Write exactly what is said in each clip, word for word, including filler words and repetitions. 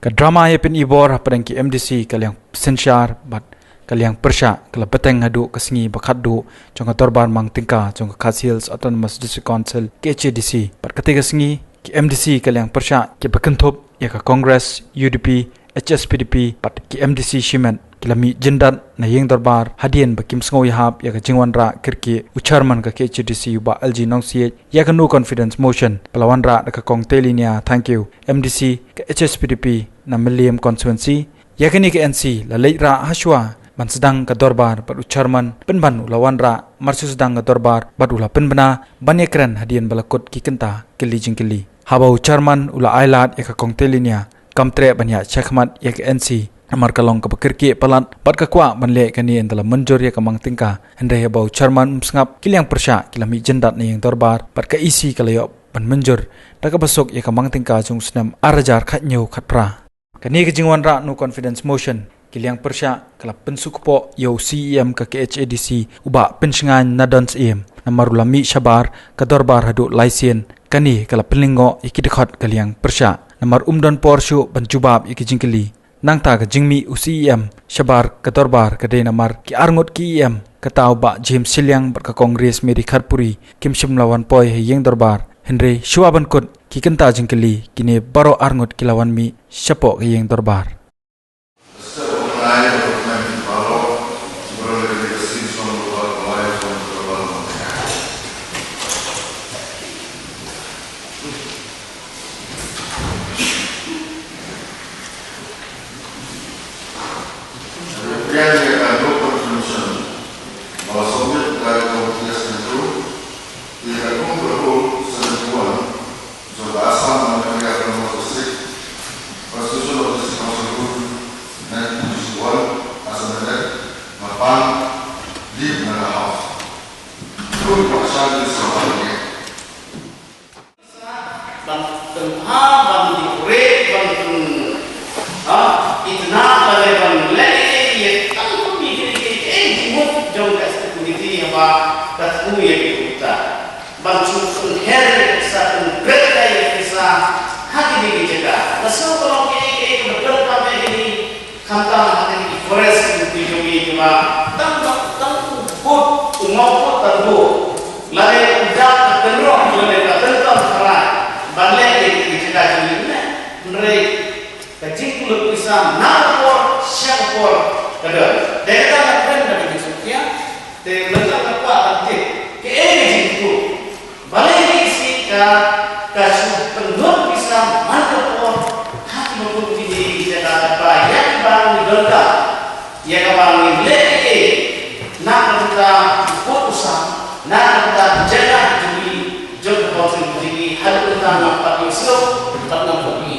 Ka drama ïa pynibor hapdeng ki M D C ka liang synshar bad ka liang pyrshah ka la bteng haduh ka sngi ba khatduh jong ka dorbar mang tyngka jong ka Khasi Hills Autonomous District Council, K H A D C. Bad katei ka sngi ki M D C ka liang pyrshah ki ba kynthup ïa ka Congress, U D P, H S P D P bad ki M D C shimet ki la mih jyndat na ïing dorbar hadien ba kim sngew ïahap ïa ka jingwanrah kyrkieh u chairman ka K H A D C u Bah L G Nongsiej ïa ka no confidence motion ba la wanrah da ka Kong Taylor Nia Thangkhiew, M D C ka H S P D P na Mylliem constituency. Ïa kane ka N C la leit rah hashwa ban sdang ka dorbar bad u chairman pynban u la wanrah mar shu sdang ka dorbar bad u la pynbna ban ïakren hadien ba la kut ki kynta kylli jingkylli. Haba u chairman u la ailad ïa ka Kong Taylor Nia kam treh ban ïaid shakhmat ïa ka N C namar ka long kaba kyrkieh palat bad ka kwah ban leh kane ynda la mynjur ïa ka mang tyngka, hynrei haba u chairman um sngap ki liang pyrshah ki la mih jyndat na ïing dorbar bad ka E C ka la ïoh ban mynjur da kaba suk ïa ka mang tyngka jong u snem ar hajar khathynñiew khatphra. Kane ka jingwanrah no confidence motion ki liang pyrshah ka la pynsngewkpoh ïa u C E M ka K H A D C u Bah Pynshngaiñ Nadon Syiem namar u la mih shabar ka dorbar haduh lai sien. Kane ka la pynlyngngoh ïa ki dkhot ka liang pyrshah namar um don por shuh ban jubab ïa ki jingkylli. Nangta ka jingmih u C E M shabar ka dorbar ka dei namar ki arngut ki E M, kata u Bah James Shilliang bad ka Kong Grace Mary Kharpuri, kim shym la wan poi ha ïing dorbar. Hynrei shuwa ban kut ki kynta jingkylli, kine baroh arngut ki la wan mih shapoh ka ïing dorbar. Jong ka Assam Autonomous District, Constitution of District Council Rule nineteen sixty-one as amended, nga pan leave na ka House. Rule ba shan di sa ban ne. Ban pynbha, ban decorate, ban pyn, ha, itna, ban le, ban le, ye, tang tu ni, ni, ni, eh, jingmut jong ka community haba ka tu ye kita. Ban shu pynher sa pynbret ka ïa pisa ha kine ki jaka. Ka shu ka long kiei kiei kiba donkam ïa kine, khamtam ha kine ki forest ki jong ngi kiba tang tang u kut u mawkut tang u lane u dak ka kynroh lane ka kyntam kharai ban leh ïa kine ki jaka jong ngi ne. Hynrei ka jingkyllut pisa na ka por sha ka por ka don. Dei kata nga kren da ka jingsngewsih. Te lada ka kwah ban tip kaei ka jingkyllut, balei ka E C ka, ka shu pynlut pisa man ka por ha ki mawkut kine ki jaka kaba ïa kaba ngi donkam, ïa kaba ngi leh kaei na ka bynta u kut u sam, na ka bynta jaka jong ngi, jong ka council jong ngi, haduh mynta ngam pat ïohsngew bad ngam pat ïohi.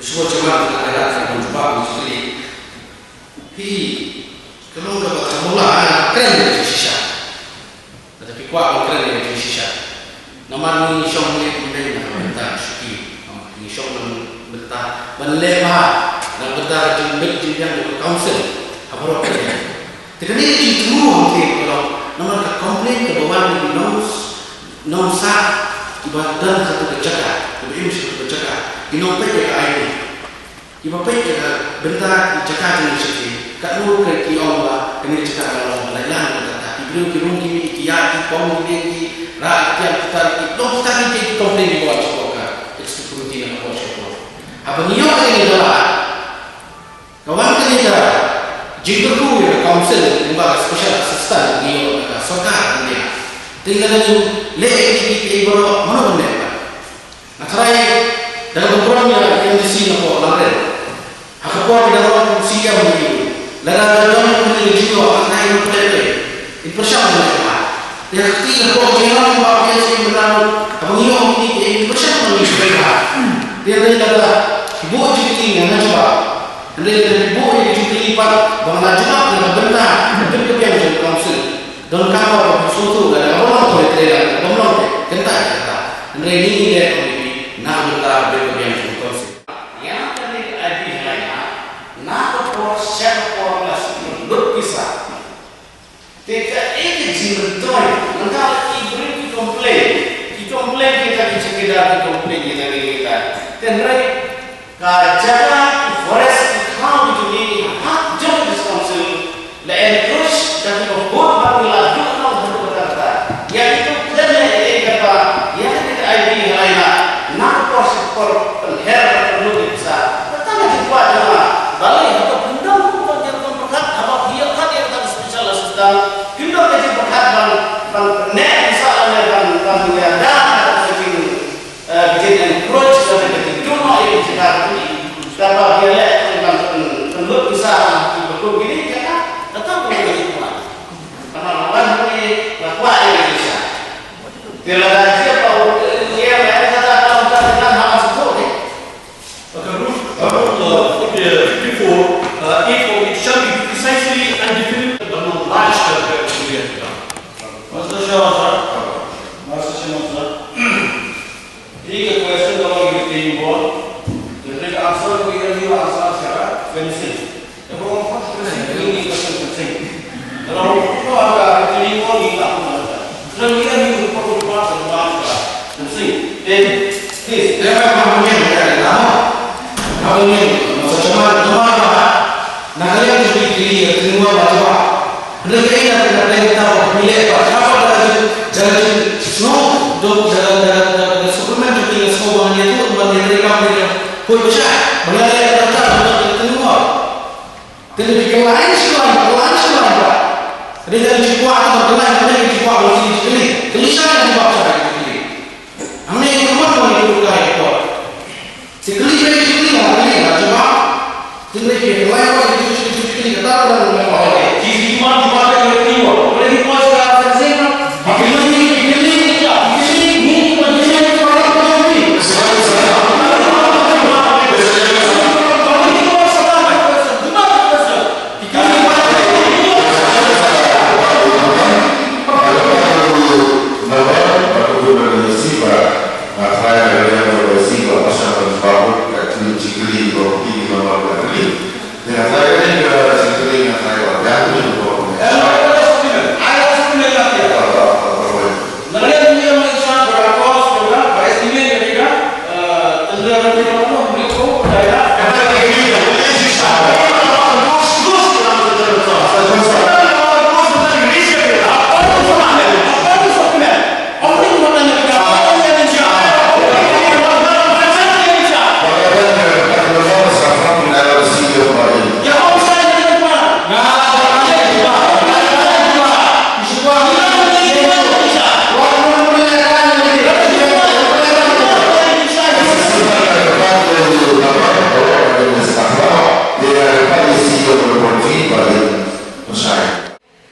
Shuwa jingwan ka dei ka jingwan jubab ngi shu kylli. Hi, ka long kaba ka mula ha kren ïa ka jingshisha. Lada phi kwah ban kren ïa ka jingshisha. Namar ngi shong ne pynbeit na ka bynta shuki. Namar ngi shong na ka bynta ban leh bha na ka bynta ka jingbit jingbiang jong ka council ha baroh ka liang. Te kane ka jingthmu hangtei ka long namar ka complain kaba wan na ki nong, nongsah kiba don ha katu ka jaka, kiba im sha katu ka jaka, ki nongpeit ïa ka I D, kiba peit ïa ka bynta ki jaka jong ngi shatei, katno ki ong ba kane ka jaka ka long ba lait lang kata, ki briew ki rung ki mih ki ïaid ki pom ki lieng ki rah ki tiam ki tar ki dong kita ki, ki complain kiba wan shapoh ka executive committee na ka por sha ka por. Haba ngi ïoh kane ka jaka, ka wan kane ka jingkyrkhu ïa ka council lyngba ka special assistant ngi ïoh na ka sorkar India. Te lada ngi leh ïa kine kiei baroh mano ban leh ba. Nga tharai da kaba burom ïa ka M D C na ka por Longren. Ha ka por da ka long C M ngi, lada ka don kane ka jingïoh nga tharai ngi pynleh pynleh. In pyrshang ban leh ba. Ïa ka kti na ka por jingïoh ba phi ïa sngewbha haba ngi ïoh kine kiei in pyrshang ban leh ba. Te lada ki buh jingkti nga jubab. Hynrei lada ki buh ïa ki jingkylli pat ba nga la jubab na ka bynta ka bit ka biang jong ka council. Donkam ba phi sngewthuh lada ka bym long toilet trailer, ka bym long kynta kynta. Hynrei ngi ngi leh kum ngi na ka bynta ka bit ka biang jong ka council. Ïa kane ka I D ha nga, na ka por sha ka por la shu lut pisa. Te kaei ka jingmyntoi, mynta la ki briew ki complain, ki complain kita ki chowkidar ki complain kita ki kita. Te hynrei Ka jaka forest ki thaw ki jong ngi ha jong ki council la encroach da ki vote ban la duh noh ha ka kata. Ïa ki tu kren ïa ki kata ïa ki ka I D ha ïa na ka por sha ka por pynher pynlut ïa ki sa. Kata la ki kwah jong nga. Balei ha ka pyndonkam ka jong ka pyrkhat haba ki ïa kat ïa kata ka special assistant. Kim don ka jingpyrkhat ban ban pyneh ki sa lane ban ban ïa da ka jing Eh, ka jing encroach lane ka jingduh noh ïa ki jaka kine. Kaba ki leh ban pyn-, pynlut pisa ki bakut kine jaka. Kata pun ka jingkwah. Kaba wan kine la kwah ïa ki jaka. Te lada jia ba u, eh, ïa, ïa, kata ka, kata ka, ha, ha, ha, ha. But the root, uh, root, uh, fifty-four, uh, eight of it shall be precisely and definitely, but not large, uh, Master Shah, sir. Master Shah, sir. Ïa ka question ka long ïa ka training board. Ka training answer ka ïa ka answer sha ka fencing. Ka long fencing, ka long fencing. Ka long ka training board ïa ka fencing. Ka long ïa ka fencing. Te, please, te ba ma ngi ïa ka na. Ma ngi ïa ka sa chama na ma ba. Na ka liang jong ki kylli ka tynwa ba jubab. Hynrei kaei na ka liang ka ba phi leh ba ka ba da jin, da jin snow, dok da, da, da, da supplement jong ki la snow ba ngi ïathuh ba ngi ïathuh ba ngi ïathuh. Poi ba sha, ba ngi leh ka ba da ka tynwa. Te ngi ki lai shi lai, lai shi lai ba. Hynrei da jin kwah ka ba lai, hynrei ki kwah ba ki kylli. Kylli sha ka jubab sha ki kylli. Hangne ka mon ba ngi ïathuh ka ïa ka. Te kylli ba ki kylli la, kylli la jubab. Te ngi ki lai ba ki kylli, ki kylli ka ta ba ngi ïathuh. Ki, ki mon jubab ka ïa ki wa. Ba ki mon jubab ka ïa ki wa. Ba ki mon ki kylli, ki kylli, ki kylli, ki kylli, ki kylli.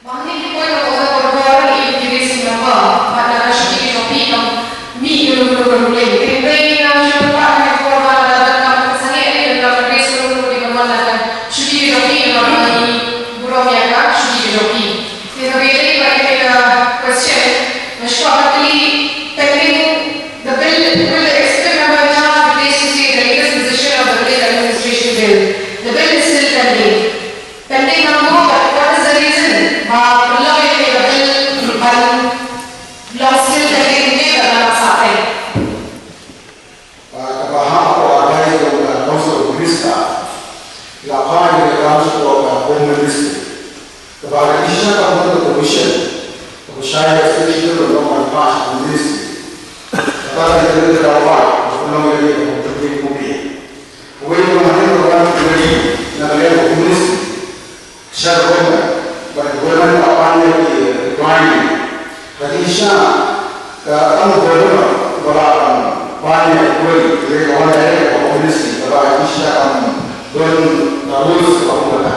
Ba hangne ki point of order por por ïa ki raising number bad na ka shuki ki jong phi kam mih ïa u, ïa u, ïa u lei. Te hynrei nga shu pat ha ka por ba la dang ka sangeh ïa ka raise ïa u, ïa u, ïa u, ïa u shuki ki jong phi namar ba ngi burom ïa ka shuki ki jong phi. Te kaba ïadei bad ïa ka question, nga shu kwah ban kylli, pending the bill, will the executive member in charge be placed to state the latest position of the bill administration bill? The bill is still pending. Pending number, but what is the reason ba pynlong ïa ka bill ban long still pending ne ba la sah teng? Ah, kaba hap ka advice jong ka Council of Minister, la phai ïa ka kam sha ka Home Ministry. Kaba ka decision ka Home Commission, kaba shai ka state schedule long ban phai sha Home Ministry. Kata ka jingkylli ka dawa, ka pynlong ïa ka Home Committee. Wei ruh hadien ba wan ka query na ka liang ka Home Ministry sha ka government, bad ka government la pan ïa ki reply. Ka jingshisha ka, ka government ba la pan ïa ki query, ka wan direct na ka Home Ministry, kaba jingshisha kam don ka rules kaba kum kata.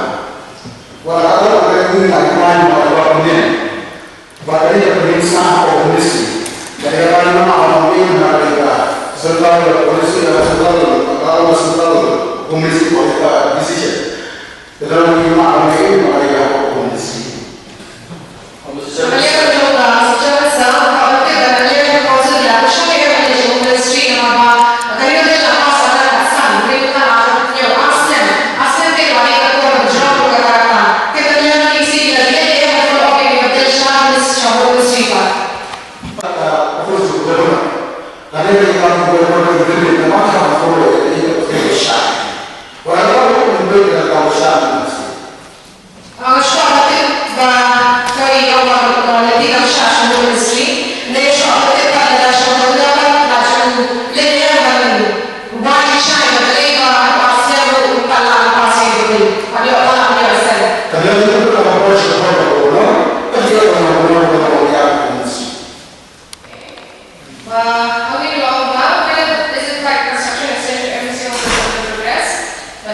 Wat la ka don ka reply ba la wan mynne. Ba ka dei ka pynhing sah ka Home Ministry. Ka dei ka dei ka central policy, ka central, ka central Home Ministry ka decision. Ka dei ka Home Ministry. Ka office of governor. Ka dei ka kam governor ki dei ka ma ka follow ïa ka office of governor.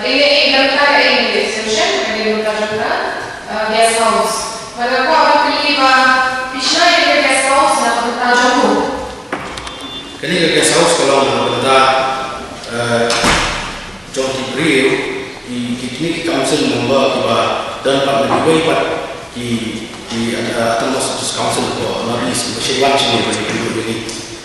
Ine i bynta, i extension, ka dei bynta jong ka, eh, guest house. Bad nga kwah ban kylli ba phi shna ïa ka guest house na ka bynta jong u. Kane ka guest house ka long na ka bynta, eh, jong ki briew, ki, ki, kine ki council member kiba don pat na kiwei pat ki, ki, eh, Autonomous District Council ko North East, kiba shait wan shane ban ïakynduh ïa ngi.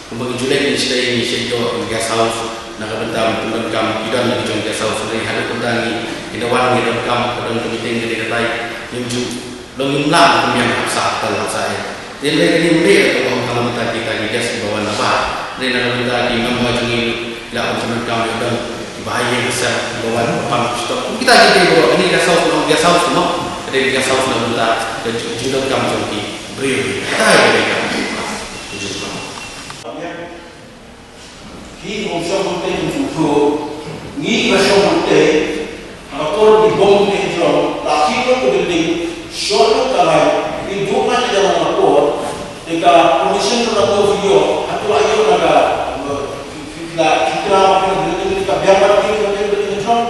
Kumba ngi ju leit ngi shait, ngi shait ïoh guest house na ka bynta ban pyndonkam ki don na ki jong guest house, hynrei haduh kata ngi, ngi da wan ngi donkam, ka don ka meeting ka dei katai, ngim ju long ngim lah ban pynbiang ha sah, ha sah ïa. Te hynrei kane mynta ka long tang na bynta kita ki guest kiba wan na bar. Hynrei na ka bynta ki member jong ngi, la ban pyndonkam ïa don kiba ha ïing ha sem kiba wan ban pang stok. Kita kita kiba wan, kane guest house, long guest house mo. Ka dei guest house na ka bynta ka ju, ju donkam jong ki briew. Kita ka dei ka. Ju donkam. Phi hom shong bynta, phi ju phuh. Ngi ba shong bynta, ha ka por ki bom ki jrong, la ki long ka building, short long ka line, phi duh na ki jrong ha ka por, te ka permission ka la tu phi ïoh, ha tu la ïoh na ka, phi, phi, phi la, phi kra, phi la building, ka biang ba ki, ka building jrong.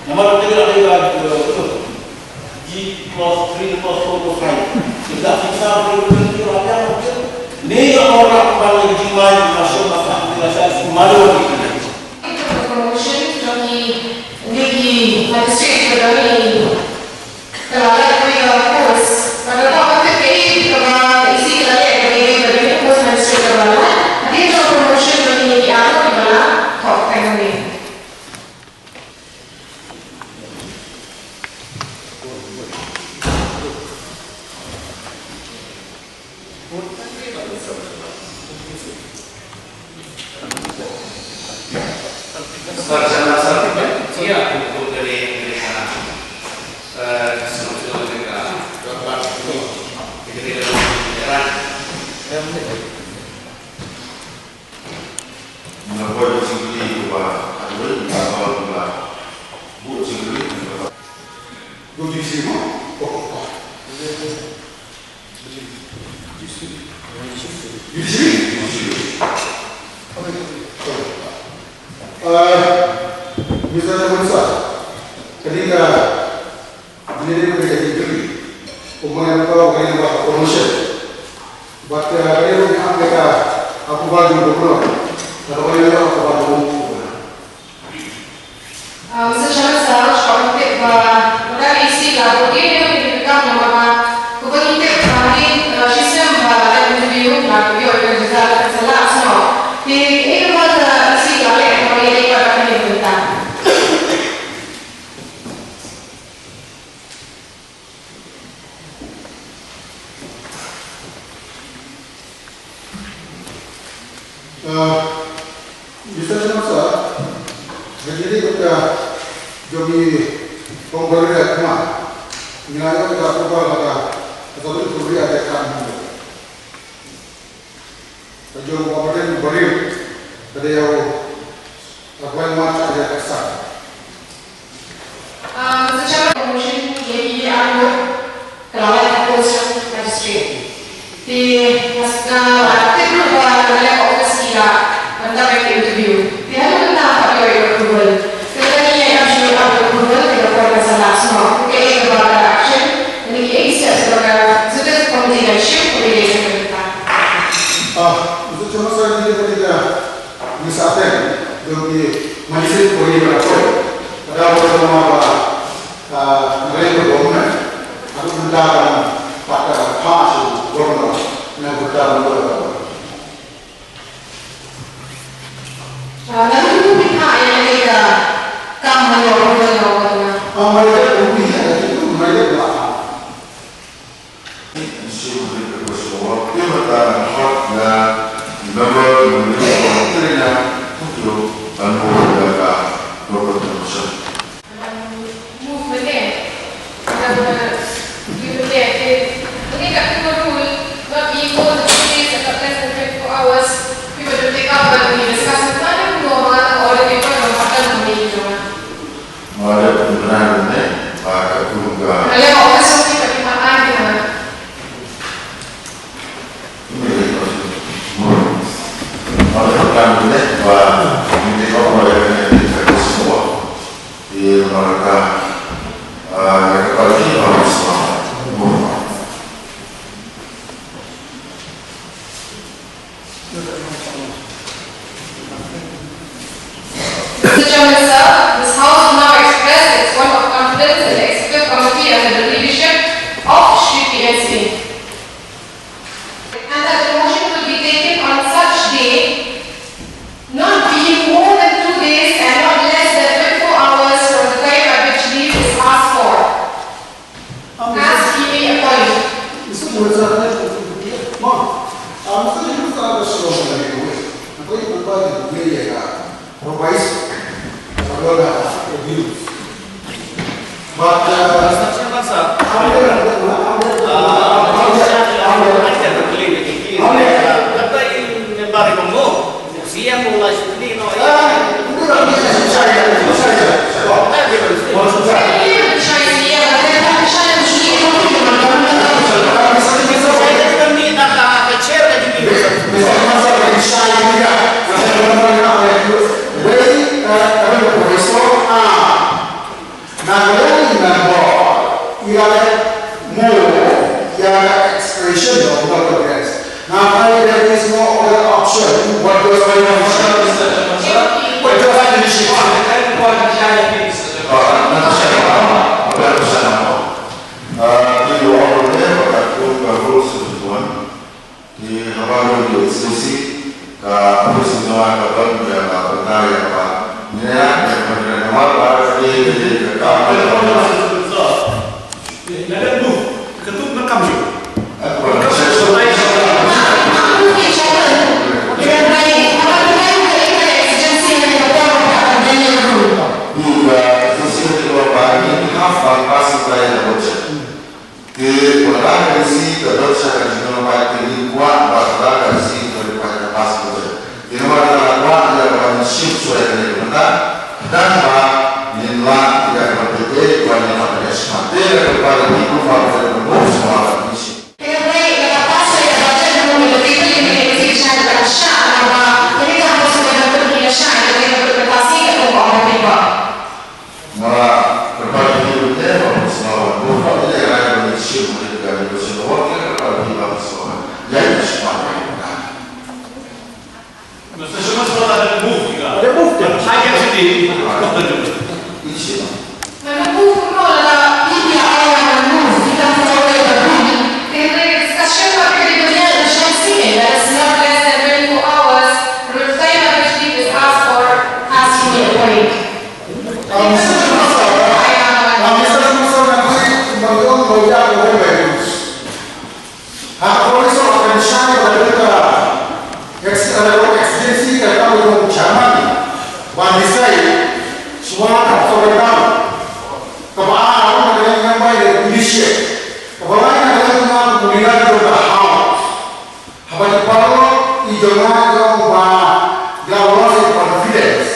Namar ka la dei ka, eh, G clause three, clause four, clause five. Kita kita perlu berhenti rakyat mungkin. Ni orang orang kembali di jumai masuk masak di rasa semua orang kita. Promotion jong ki, ni ki magistrate ka dang ni. Ka la leh ka post. Ka la leh ka post magistrate ka la leh. Hynrei jong promotion jong ki, ki aro ki ba la thok ka jong ni. Nga buat jingkylli kaba ha duh, nga buat jingkylli kaba. Judiciary mo? Oh, oh. Judiciary. Judiciary. Uh, Mister Chairman Sir, kane ka Jingïadei bad ka jingkylli, kumba nga ong, ka dei kaba promotion. Bad ka dei ruh ka approval jong u Governor. Kaba ïoh approval jong u Governor. Ah, Mister Chairman Sir, nga kwah ban tip ba, lada ka E C la buh ïa ka kam namar ba, kumba ngi tip ba, hadien, ah, shisnem ba la dep interview, la ïoh ïa ka result, ka sa lah snoh. Te kaei kaba ka E C la leh ban ïadei bad kane ka bynta? Ah, Mister Chairman Sir, ha kine ki jong ngi, kong Gloria Kumar, ngi la ïoh ka approval ha ka, ha ka Gloria ka kam. Ka jong u Bah Martin Barim, ka dei u, ka Bah Martin Barim. Ah, Mister Chairman, promotion ïa ki arngut, ka la leh ka post jong magistrate. Te nga la tip ruh ba na ka office ki la pyndap ïa ki interview. Te haduh mynta ngim pat ïoh ïa ka approval. Te lada ngi ïa ka approval, te ka por ka sa lah snoh. Te kaei kaba ka action, lane kaei ki steps ba ka executive committee ka shim, ka dei ka mynta. Ah, Mister Chairman Sir, ngi dei ka Ngi sa teng jong ki magistrate ko ri ba poi. Ka daw ba ma ba, ah, ngi ko government. Haduh mynta ka pat ka pass u governor na mynta ka. Ah, na mynta ka ïa ka kam ha ïoh governor. Ah, mai da ko mi ha ka tu mai da ba. Nga leh office jong ngi ka dei ma ai dei ma. Nga leh office jong ngi ka dei ma ai dei ma. Ïa marka, ah, ïa ka party ba sma. Mister Chairman, sir, this House will now express its vote of confidence in the Executive Committee under the leadership of Shri P N Singh. And that the motion will be taken on such day, not being more than two days and not less than twenty-four hours from the time at which leave is asked for. As he may appoint. But, uh, Mister Chairman, sir, Wei, eh, eh, professor, ah, na ka liang i member, i la leh mo ïa ka expression of local address. Now, I, there is no other option. What does my motion? What does my motion? Ah, na ka sha ka, ah, ka sha ka. Ah, do you all remember that group of rules of one? Te haba ïa u S O C ka office jong nga ka don ïa ka bynta ïa ka. Ïa ka bynta namar ba ka dei ka dei ka ka. Te, lada ka D C ka don sha ka jinglong paid, te ngin kwah ba lada ka D C ka don paid ka pass budget. Te namar kata nga kwah ïa ba ngin shim shuwa ïa kane ka bynta. Khnang ba ngin lah ïa ka bynta te ba ngin lah ïa shim. Te ka bynta ka ngin kwah ba ngin move shuwa ba ngin shim. Nga kyrpad ïa phi ruh te ba phin sngewbha ban move, ba phin leh rai ban ïa shim ha ka negotiation table, nga kyrpad ïa phi ba phin sngewbha ïa shim. Mister Sharma, sir, ada move juga. Ada move dia. Saya sendiri. Isi. Memang move tu adalah pihak yang move, kita percaya pada bumi. Kerana discussion pada kedua dunia ada solusi, that is not less than twenty-four hours from the time at which leave is asked for has to be appointed. Um, Mister Sharma, sir, um, Mister Sharma, sir, nanti bagi orang bagi aku, bagi aku. Ha ka por ngi sngewbha ban shai ba ka dei ka ex-, eh, ka exigency ka kam jong u chairman ban decide shuwa ka hapta ba dang. Kaba ar, ka dei ngan bai da initiate. Kaba lai ka dei ngan bai da house. Haba ki paralok i jong nga i ong ba ki la lost confidence.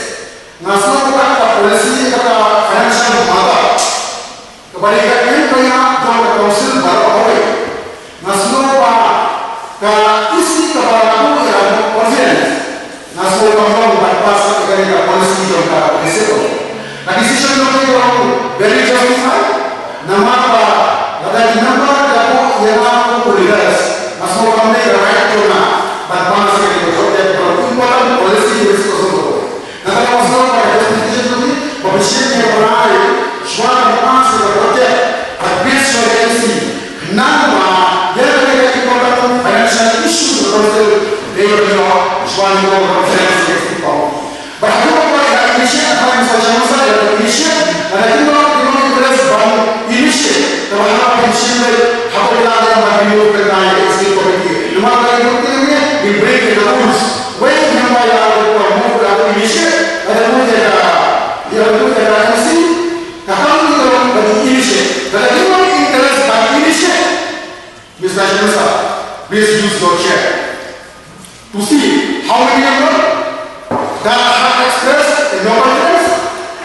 Nga sngew ba ka policy kata financial matter. Kaba dei ka implication jong ka council baroh kawei. Nga sngew ba ka issue kaba la buh ïa ka confidence. Nga sngew ba ka long ban pass ïa kane ka policy jong ka municipal. Ka decision jong ngi ka long very justified. Namar ba lada ki member ki la buh ïa nga kum u leader, nga sngew ba kam dei ka right jong nga ban pass ïa kane ka project, ka long important policy jong ka municipal. Nangta nga sngew ba ka justification jong ngi ba phi shim ïa ka bnai shuwa ban pass ïa ka project, ban pass shuwa ïa ka M C. Khnang ba ïa kane ka important financial issue ka council dei ban ïoh shuwa ban ïoh conference executive committee. Ba haduh ba ïa ka initiate, ba ïa ka initiate, ba ïa ka initiate, ba ïa ka initiate, ba ïa ka initiate, ba ïa ka initiate, ba ïa ka initiate, Wei, ngan bai lada ka move ka initiate, lada move ka M C, ka kam ka long ka initiate, lada ka long interest ba initiate. Mister Minister, please use your chair to see how many members that have expressed no confidence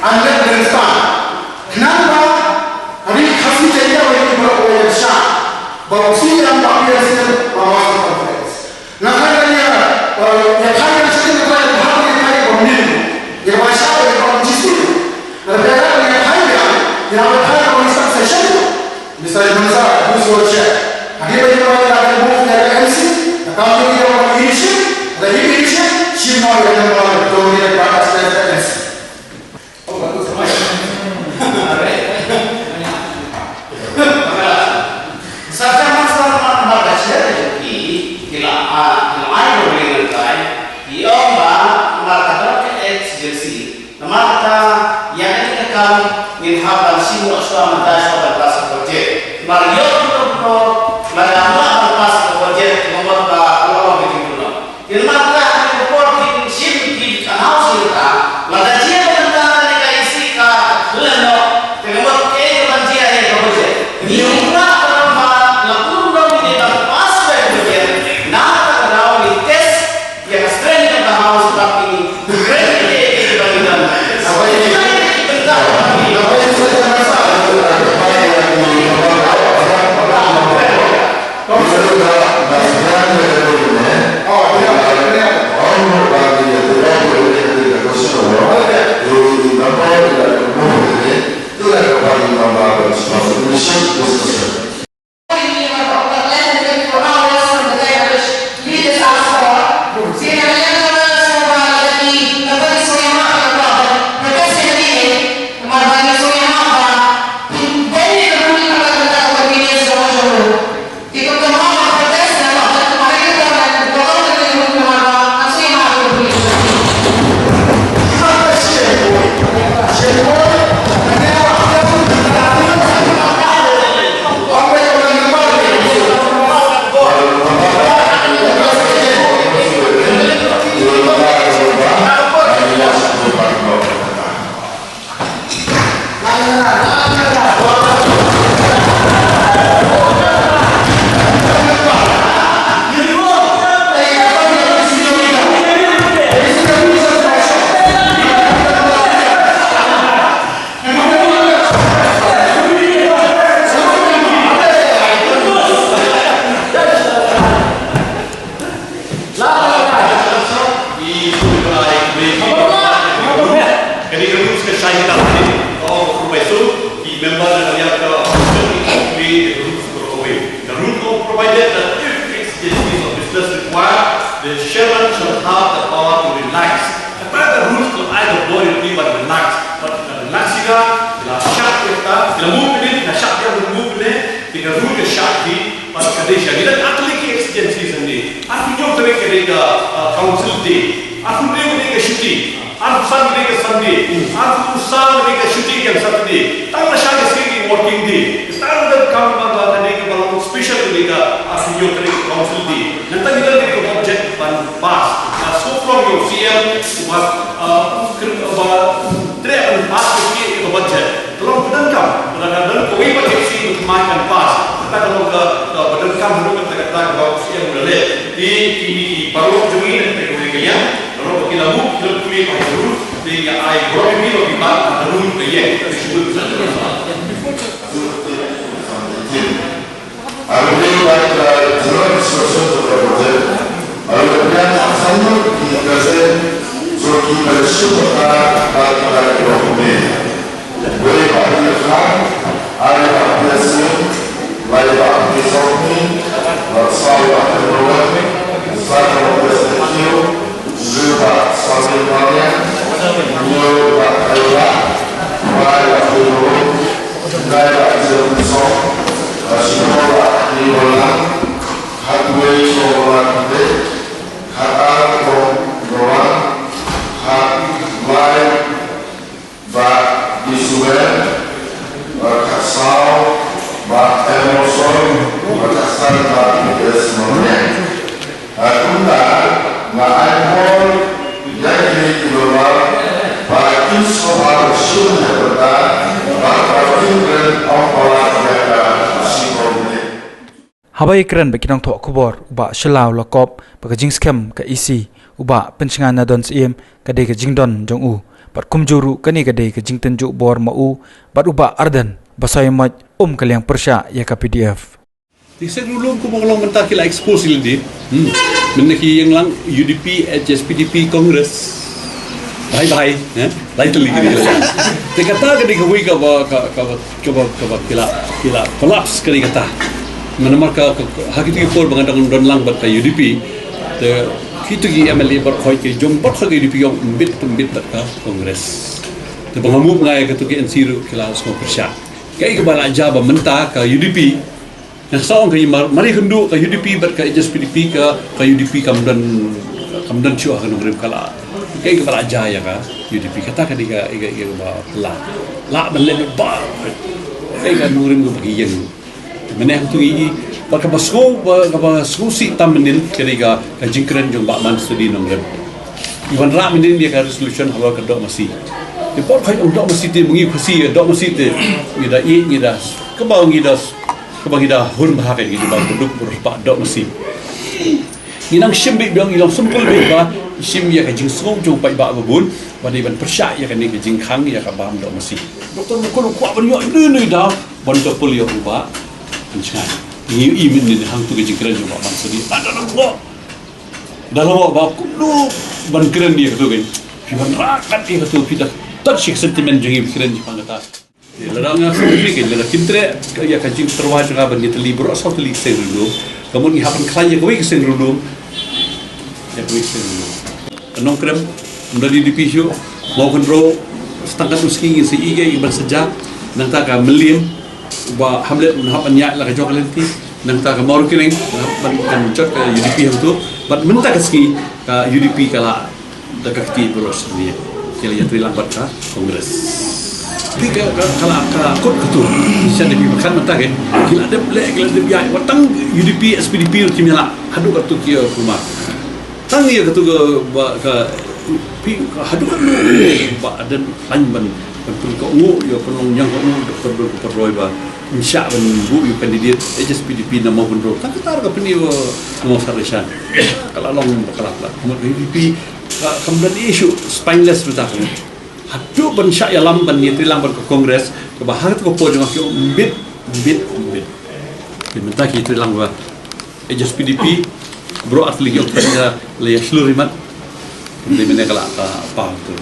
and let them stand. Khnang ba ka ri Khasi ka ïa wei ba wei sha ba u si ïa ba ïa si ba wa confidence. Nga khan ïa, eh, ïa khan ïa shi ïa khan ïa khan ïa khan ïa ba min. Ïa ba sha ïa ba min shi. Na ba ïa ba Hap ban shim noh shuwa mynta shuwa ban pass ka budget. Namar ïoh kumno kumno lada ym lah ban pass ka budget, ka mut ba ka long ka jingpynlong. Te namar kata ha kane ka por phin shim ki announce ïa kata. Lada jia mynta kane ka E C ka leh noh, te ka mut kaei kaban jia ïa ka budget. Ngi ïohi ba la kum nong ngi ban pass ka budget. Na kata ka daw ngi test ïa ka strength of the House, bad ngi kren ïa kaei kaei kaba ngi don. Kane ka rules ka shai kita lade, ka ong ka professor, ki member na ka liang ka, ka rules ka provide. The rule of provided that if exigencies of business require, the chairman shall have the power to relax. Kata ka rules ka ai ka authority ban relax. Ban relax ïa ka, la shah ïa ka, la move ne, la shah ïa ka move ne, te ka rule ka shah ki, Pat ka dei sha, ngi dang atliki exigencies hangne. Arphew hynñiew tarik ka dei ka, uh, council day. Arphew hynriew ka dei ka shuti. Arphew san ka dei ka Sunday. Arphew saw ka dei ka shuti ka Saturday. Tang la sha ka sngi working day. Tang da ka kam ba ka dei ka ba long special ka dei ka arphew hynñiew tarik ka council day. Nangta ngi dang dei ka budget ban pass. Uh, so from your C M, but, uh, ba treh ban pass ka budget. Ka long ba donkam, lada ka don kawei pat ka shisien ba kan pass. Kata ka long ka, ka ba donkam haduh katta katta kaba u siem u la leh. Te kine ki paralok jong ngi na kawei ka liang, paralok ba ki la mut, ki la pule ba ki la mut, te nga ai burom ïa ki ba ki mut ba ki mut ka ïeng. Te shu mut. Are we like the general instructions of the project? Are we like the assignment in the present? So, ki ba shu ba ka, ba ki ba ki ba ki Wei Bah Pir Khan, Ari Bah Pir Singh, Lai Bah Pir Sopni, Bah Saw Bah Pir Rowan, Sai Bah Pir Singh Kiew, Zhu Bah Saw Pir Marian, Nyo Bah Khaira, Bai Bah Pir Rowan, Nai Bah Pir Song, Bah Shibor Bah Pir Rowan, Khatwei Bah Pir, Khatar Bah Rowan, Khatlai Bah Isuel, Bah Khatsaw, Bah Emerson, Bah Khatsan, Bah P S Mawriang. Ha kumta, nga ai bor ïa kine ki lawyer ba kin sngewbha ban shim ïa kata, ba ba kin kren ym palat ïa ka shipor ne. Haba ïakren bad ki nongthoh khubor, u Bah Shylla u la kop ba ka jingskhem ka E C u Bah Pynshngaiñ Nadon Syiem ka dei ka jingdon jong u, bad kumjuh ruh kane ka dei ka jingtynjuh bor ma u bad u Bah Ardent ba sa ïa mot um ka liang pyrshah ïa ka P D F. Te sek rulung kumba ka long mynta ki la expose ïa lade. Hmm. Mynne ki ïeng lang U D P, H S P D P, Congress. Bye bye, eh? Lai tylli ki dei. Te kata ka dei kawei kaba, ka, kaba, kaba, kaba ki la, ki la collapse ka dei kata. Namar ka, ka, ka, ha kito ki por ba nga dang don lang bad ka U D P. Te kito ki M L A baroh ki jong baroh ka U D P ki ong mbit, mbit bad ka Congress. Te ba nga move nga ïa kato ka N C ruh ki la sngew pyrshah. Kaei kaba la jia ba mynta ka U D P Nga sa ong ka i mar, mar ïa kynduh ka U D P bad ka H S P D P ka, ka U D P kam don, Kam don shuh ha ka nongrim ka la. Ka ïa ka ba la jia ïa ka U D P kata ka dei ka ïa ka ïa ka ba la. La ban leh ba. Ka ïa ka nongrim ka ba ki ïeng. Mynne hangtu ngi i ba ka ba sngew ba ka ba sngewsih tam mynnin ka dei ka ka jingkren jong Bah Mansudi Nongrim. I wanrah mynnin ïa ka resolution halor ka doh masi. Te por khat ong doh masi te myngi phasi ïa doh masi te. Ngi da i ngi da ka ba ngi da ka ba ngi da hun bha ka ngi da ba duk bur ba doh masi. Ngi nang shim bit biang, ngi long simpul bit ba shim ïa ka jingsngew jong paidbah ba bun, ba dei ban pyrshah ïa kane ka jingkhang ïa ka bam doh masi. Doktor Mukul u kwah ban ïoh nui nui daw ban da pul ïa u ba pynshngaiñ. Ngi i mynnin hangtu ka jingkren jong Bah Mansudi. Ada lang ba. Da lang ba kumno ban kren ïa katu kan. Phi ban rakat ïa katu phi da touch ïa ka sentiment jong ngi phi kren jingpang kata. Lada nga sngewthuh ke lada kim treh ïa ka jingtyrwa jong nga ban ïatylli baroh saw tylli ki seng riewlum. Ka mut ngi hap ban khlaiñ ïa kawei ka seng riewlum. Ïa kawei ka seng riewlum. Ka Nongkrem, ym don U D P shuh, Mawkynrew, stang katto sngi ngin sa ïohi ïa ban sa jia, nangta ka Mylliem, Bah Hamlet un hap ban ïaid la ka jong ka lynti, nangta ka Mawryngkneng, un hap ban kan jot ka U D P hangto, bad mynta ka sngi ka U D P ka la da ka kti baroh shisien ki la ïatrei lang bad ka Congress. Phi ka ka ka la ka kut katu. Shisha da phi pyrkhat mynta kan ki la dep leh ki la dep ïaid wat tang U D P S P D P ruh kim ïaleh haduh katu ki ïa kumar. Tang ïa katu ka ba ka phi ka haduh katu ba Ardent khlaiñ ban ban pynkohnguh ïa pynlong ñiangkohnguh doktor Dor Kpor Roy ba ngin shah ban buh ïa u candidate H S P D P na Mawkynrew. Tang kata ka pyni ba Mawsar Reshan. Ka la long ba ka la plat. Mut U D P Ka, kam don issue spineless mynta ka. Haduh ban shah ïalam ban ïatreilang bad ka Congress, kaba ha kata ka por jong nga ki ong mbit, mbit, mbit. Te mynta ki ïatreilang bad H S P D P, bro at lagi ong ka la ïa shlur imat. Te mynne ka la ka pa tu.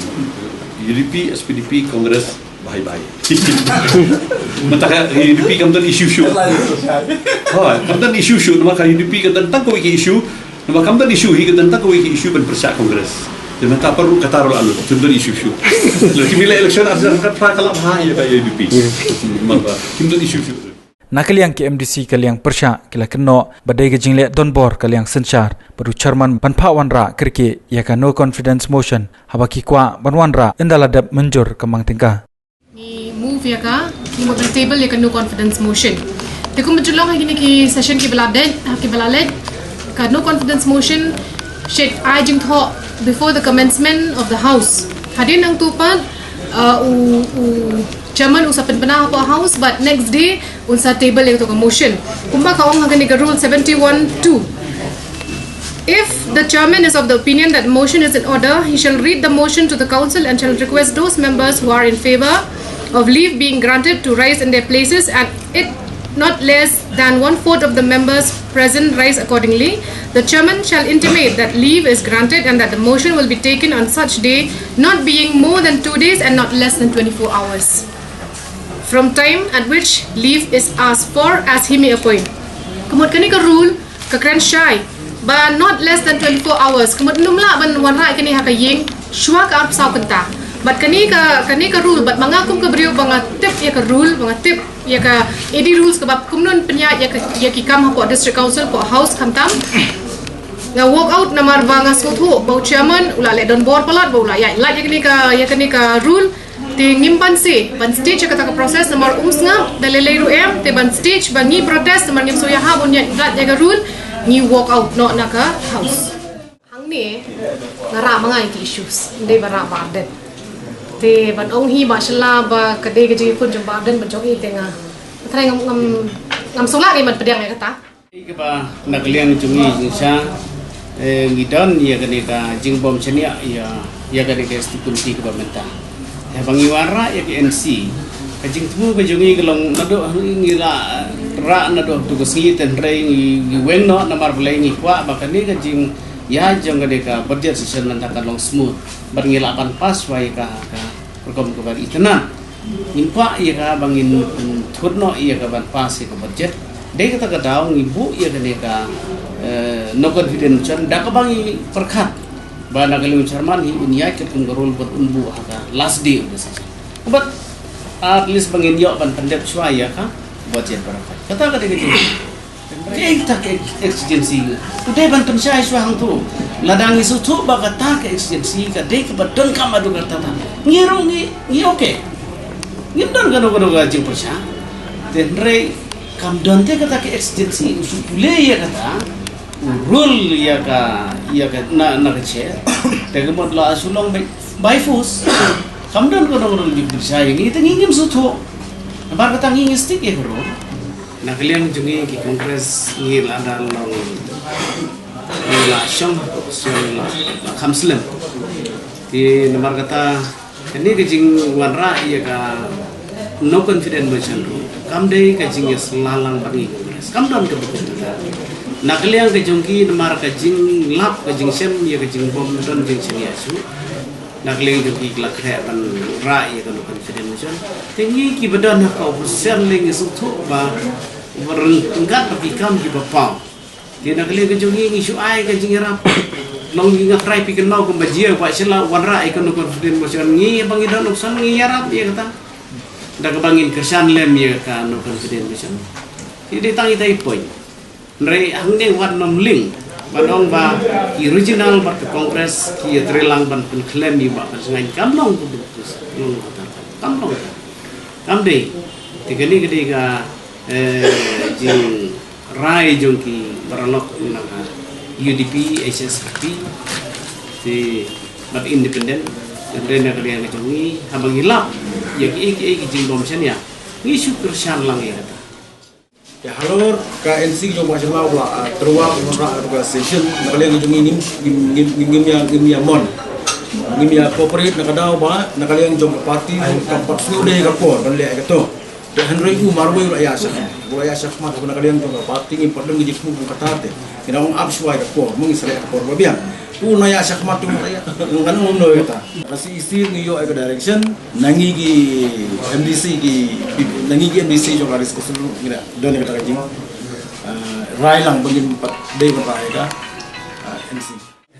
U D P, S P D P, Congress, bye bye. Mynta ka U D P kam don issue shuh. Hoi, kam don issue shuh, namar ka U D P ka don tang kawei ka issue. Namar kam don issue hi ka don tang kawei ka issue ban pyrshah Congress. Te mynta pat ruh kata ruh la lut, kim don issue shuh. Lada kim ïaleh election ar hajar arphew phra ka la bha ïa ka U D P. Namar ba kim don issue shuh. Na ka liang ki M D C ka liang pyrshah ki la kynnoh ba dei ka jingleh donbor ka liang synshar bad u chairman ban phah wanrah kyrkieh ïa ka no confidence motion haba ki kwah ban wanrah ynda la dep mynjur ka mang tyngka. Ngi move ïa ka, ngi move ban table ïa ka no confidence motion. Te kumba ju long ha kine ki session kiba la dep, ha kiba la leit, ka no confidence motion shet ai jingthoh before the commencement of the house. Hadien nangtu pat, uh, u, u chairman u sa pynbna hapoh house, but next day un sa table ïa ka motion. Kumba ka ong ha kane ka rule seventy-one two. If the chairman is of the opinion that motion is in order, he shall read the motion to the council and shall request those members who are in favor of leave being granted to rise in their places, and it not less than one fourth of the members present rise accordingly. The chairman shall intimate that leave is granted and that the motion will be taken on such day, not being more than two days and not less than twenty-four hours from time at which leave is asked for, as he may appoint. Ka mut kane ka rule ka kren shai ba not less than twenty-four hours. Ka mut ym lah ban wanrah kane ha ka ïing shuwa ka arphew saw kynta. Bad kane ka, kane ka rule, bad ma nga kum ka briew ba nga tip ïa ka rule, ba nga tip ïa ka A D rules, kaba kumno pynïaid ïa ka, ïa ki kam hapoh district council, hapoh house, khamtam nga walk out namar ba nga sngewthuh ba u chairman u la leh donbor palat, ba u la ïaid lait ïa kane ka, ïa kane ka rule. Te ngim banse ban stage ïa kata ka process namar um sngap da lei lei ruh em, te ban stage ba ngi protest namar ngim sngewbha ban ïaid lait ïa ka rule, ngi walk out noh na ka house. Hangne nga rah ma nga ïa ki issues, ym dei ba rah Bah Ardent. Te ban ong hi ba shylla ba ka dei ka jingïakhun jong Bah Ardent bad jong i, te nga, nga trai ngam, ngam, ngam sngewlah ngi ban pdiang ïa kata. Kaba na ka liang jong ngi jingshisha, eh, ngi don ïa kane ka jingbym shaniah ïa, ïa kane ka executive committee kaba mynta. Haba ngi wanrah ïa ka N C, ka jingthmu ka jong ngi ka long naduh ngi la rah naduh tu ka sngi, te hynrei ngi, ngi weng noh namar balei ngi kwah ba kane ka jingïaid jong kane ka budget session mynta kan long smooth. Bad ngi lah ban pass wai ka, ka rukom kaba itynnad. Ngim kwah ïa ka ba ngin, mm, thut noh ïa ka ban pass ïa ka budget. Dei kata ka daw ngi buh ïa kane ka, eh, no confidence motion da kaba ngi pyrkhat ba na ka liang u chairman hi un ïaid katkum ka rule bad un buh ha ka last day of the session. But at least ba ngin ïoh ban pyndep shuwa ïa ka budget baroh. Kata ka dei ka jing. Kaei kata ka exigency? To dei ban pynshai shuwa hangto. Lada ngi sngewthuh ba kata ka exigency ka dei kaba donkam haduh katta, ngi ruh ngi, ngi okay. Ngim don kano kano ka jingpyrshah. Te hynrei kam don te kata ka exigency, u shu pule ïa kata, u rule ïa ka, ïa ka na, na ka chair. Te ka mut la shu long by, by force. Kam don kano kano ka jingpyrshah ïa ngi, te ngi ngim sngewthuh. Namar kata ngi ngi stick ïa ka rule. Na ka liang jong ngi ki Congress ngi la dang long, ngi la shong, shong la, la kham slem. Te namar kata kane ka jingwanrah ïa ka no confidence motion ruh kam dei ka jingïasylla lang bad ngi Congress. Kam don kaba kut kata. Na ka liang ka jong ki namar ka jinglap ka jingshem ïa ka jingbym don jingshem ïa shuh. Na ka liang jong ki la khreh ban rah ïa ka no confidence motion. Te ngi kiba don ha ka opposition lei ngi sngewthuh ba, ba ryngkat bad ki kam kiba paw. Te na ka liang ka jong ngi ngi shu ai ka jingïarap. Long ngi nga trai phi kynmaw kumba jia ba shu la wanrah ïa ka no confidence motion, ngi ba ngi don option ngi ïarap ïa kata. Da kaba ngin kyrshan lem ïa ka no confidence motion. Te dei tang ita i point. Hynrei hangne wat nym link ban ong ba ki regional bad ka Congress ki ïatrei lang ban pynkhlem ïa u Bah Pynshngaiñ, kam long kumta, long kumta, kam long kumta. Kam dei. Te kane ka dei ka, eh, jingrai jong ki paralok na ka U D P, H S P, te bad independent. Hynrei na ka liang ka jong ngi haba ngi lap ïa kiei kiei ki jingbymshaniah, ngi shu kyrshan lang ïa kata. Te halor ka N C jong Bah Shylla u la, ah, tyrwa u wanrah ka session, na ka liang jong ngi ngim, ngim, ngim, ngim, ngim ïa, ngim ïa mon. Ngim ïa cooperate na ka daw ba na ka liang jong ka party kam pat sngewdei ka por ban leh kato. Te hynrei u marwei u la ïa shah, u la ïa shah khmat na ka liang jong ka party, ngim pat don ngi jingthmu kata te. Ngi dang ap shuwa ka por, mynta ngi sa leh ka por ba biang. U na ïa shah khmat u la ïa. Ngan ong no kata. Ka C E C ngi ïoh ka direction. Na ngi ki M D C ki, na ngi ki M D C jong ka Ri Syiem ngi da don kata ka jing, ah, rai lang ba ngin pat dei ban rai ka, ah, M C.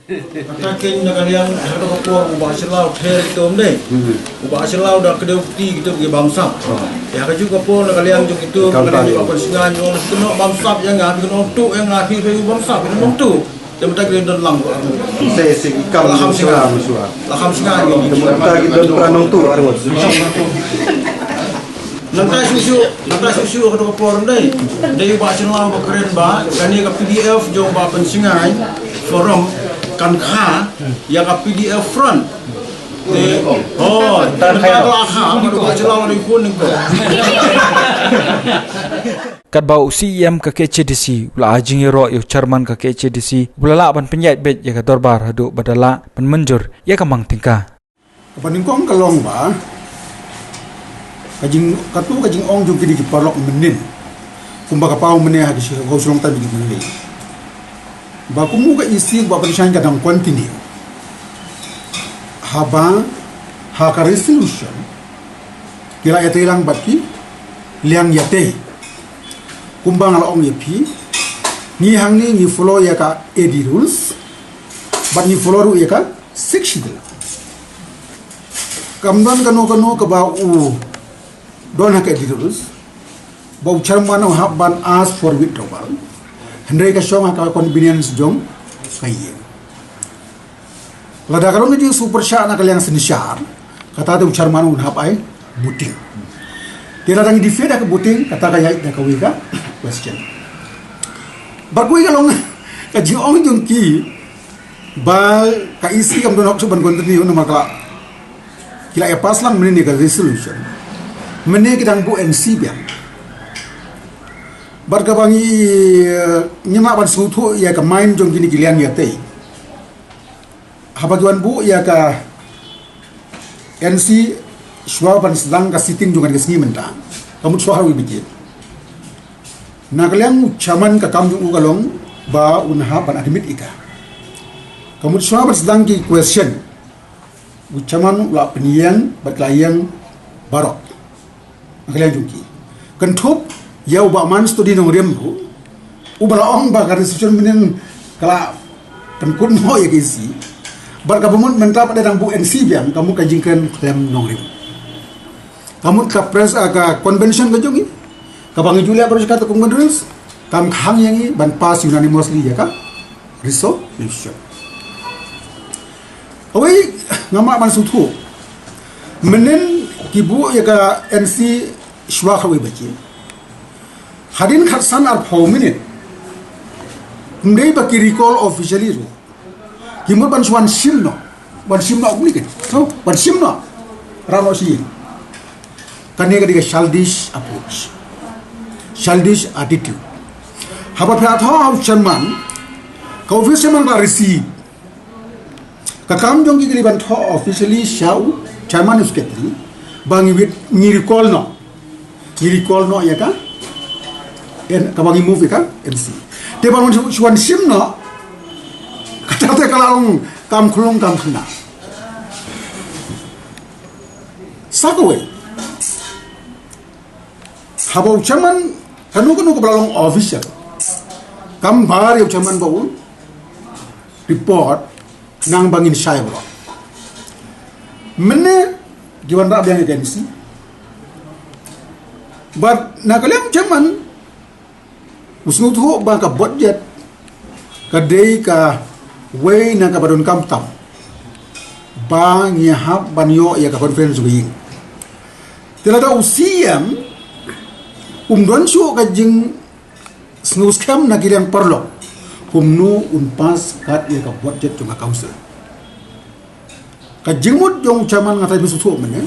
Kata ken na ka liang ha ka por u Bah Shylla u ther ito ym dei. U Bah Shylla u da kdew kti kito ki bamsap. Ïa ka juh ka por na ka liang jong kito na ka liang jong ka Pynshngaiñ jong kito bamsap ïa nga, kito tu ïa nga, kito bamsap ïa nga tu. Te mynta ki don lang ko. Te se ki kam la kham shnga, mashwa. La kham shnga ki. Te mynta ki don pra nong tu arngut. Nangta shu shu, nangta shu shu ka dei ka por dei. Dei ba shin lang ba kren ba kane ka P D F jong ba Pynshngaiñ forum kan kha ïa ka P D F front. Te oh, nangta ka la kha ba shin lang ni pun ni ko. Katba u C E M ka K H A D C u la ai jingïaroh ïa u chairman ka K H A D C uba la lah ban pynïaid beit ïa ka dorbar haduh ba da lah ban mynjur ïa ka mang tyngka. Kaba nyngkong ka long ba ka jing, katu ka jingong jong kine ki paralok mynnin, kumba ka paw mynne ha ki shi, ha u shlong tam ki mynne, ba kum u ka issue ba pynshaiñ ka dang continue. Haba ha ka resolution ki la ïatei lang bad ki liang ïatei. Kumba nga la ong ïa phi, ngi hangne ngi follow ïa ka A D rules bad ngi follow ruh ïa ka Sixth Schedule. Kam don kano kano kaba u don ha ka A D rules ba u chairman u hap ban ask for withdrawal. Hynrei ka shong ha ka convenience jong ka ïing. Lada ka long ka jingsngewpyrshah na ka liang synshar, kata te u chairman un hap ai voting. Te lada ngi defeat ha ka voting, kata ka ïaid da kawei ka question. Bad kawei ka long ka jingong jong ki ba ka E C kam don hok shuh ban continue namar ka la, ki la ïa pass lang mynne ka resolution. Mynne ki dang buh N C biang. Bad kaba ngi, eh, ngim lah ban sngewthuh ïa ka mind jong kine ki liang ïatei. Haba ki wan buh ïa ka N C shuwa ban sdang ka sitting jong ka sngi mynta, ka mut shuwa ha u bikit. Na ka liang u chairman ka kam jong u ka long ba un hap ban admit ïa ka. Ka mut shuwa ban sdang ki question, u chairman u la pynïeng bad ka la ïeng baroh. Na ka liang jong ki. Kynthup ïa u Bah Man Study Nongrim ruh, uba la ong ba ka resolution mynnin ka la pynkut noh ïa ka E C. Bad kaba mut mynta pat dang buh N C biang, ka mut ka jingkren khlem nongrim. Ka mut ka press, ah, ka convention ka jong ngi, kaba ngi ju leh baroh shi katto ka convention, Kam khang ïa ngi ban pass unanimously ïa ka resolution. Awei, nga mut ban sngewthuh. Mynnin ki buh ïa ka N C shuwa kawei baje. Hadien khatsan arphew minit. Ym dei ba ki recall officially ruh. Ki mut ban shu wan shim noh. Wan shim noh kumne kan. So, wan shim noh. Rah noh shi. Kane ka dei ka childish approach. Childish attitude. Haba phi la thoh ha u chairman, ka office chairman ka la receive. Ka kam jong ki ka dei ban thoh officially sha u chairman, secretary, ba ngi wit, ngi recall noh. Ngi recall noh ïa ka, en, kaba ngi move ïa ka N C. Te ba ngi shu wan shim noh. Kata te ka la long kam khlung kam khynnah. Sa kawei. Haba u chairman, kano kano kaba la long official, kam bar ïa u chairman ba un report, nang ba ngin shai baroh. Mynne ki wanrah biang ïa ka N C. Bad na ka liang u chairman u sngewthuh ba ka budget ka dei kawei na kaba donkam tam ba ngi hap ban ïoh ïa ka conference jong ka ïing. Te lada u C M um don shuh ka jingsngewskhem na ki liang paralok, kumno un pass kat ïa ka budget jong ka council. Ka jingmut jong u chairman nga tharai phi sngewthuh mynne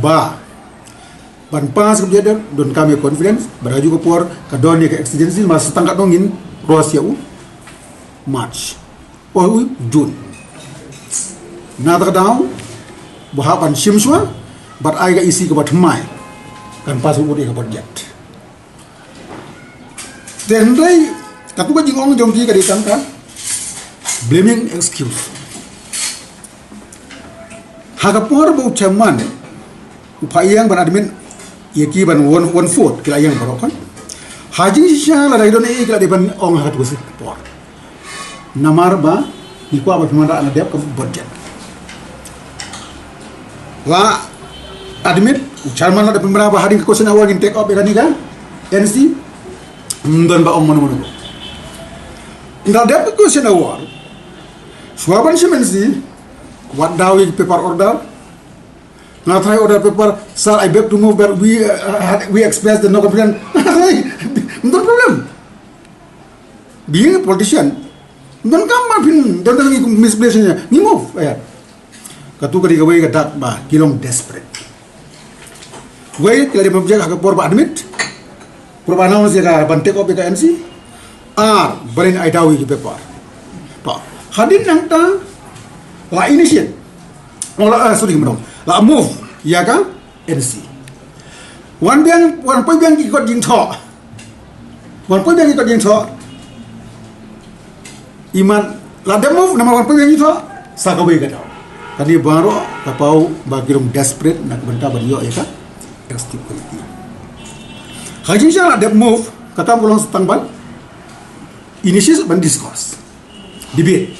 ba ban pass ka budget donkam ïa ka conference, bad ha kajuh ka por ka don ïa ka exigency, namar sa tang katno ngin cross ïa u March. O, u June. Na kata ka daw ba hap ban shim shuwa bad ai ka E C kaba thymmai, kan pass bud ïa ka budget. Te hynrei katu ka jingong jong ki ka dei tang ka blaming excuse. Ha ka por ba u chairman u phah ïeng ban admit ïa ki ban one, one fourth ki la ïeng baroh kan. Ha jingshisha lada ki don ei ei ki la dei ban ong ha katu ka por. Namar ba ngi kwah ba phi wanrah na dep ka budget. La admit u chairman la dep pynbna ba hadien ka question hour ngin take up ïa kane ka N C. Ym don ba ong mano mano. Nda dep ka question hour, shuwa ban shim N C, wat daw ïa ki paper order. Nga tharai order paper, "Sir, I beg to move, but we, uh, had, we expressed the no confidence." Ym don problem. Being a politician, ym don kam ba phin don, don ngi misplace ïa ngi move. Ïa. Katu ka dei kawei ka dak ba ki long desperate. Wei, ki la dei ban object ha ka por ba admit, por ba announce ïa ka ban take up ïa ka N C. Ar, balei ai daw ïa ki paper. To, hadien nangta la initiate. Oh, la, ah, sorry, mano. La move ïa ka N C. Wan biang, wan poi biang ki kot jingthoh. Wan poi biang ki kot jingthoh. Imat la dep move namar wan poi biang jingthoh, sa kawei ka daw. Kane baroh ka paw ba ki long desperate na ka bynta ban ïoh ïa ka executive committee. Ha jingshisha la dep move, kata ka long sa tang ban initiate ban discuss, debate.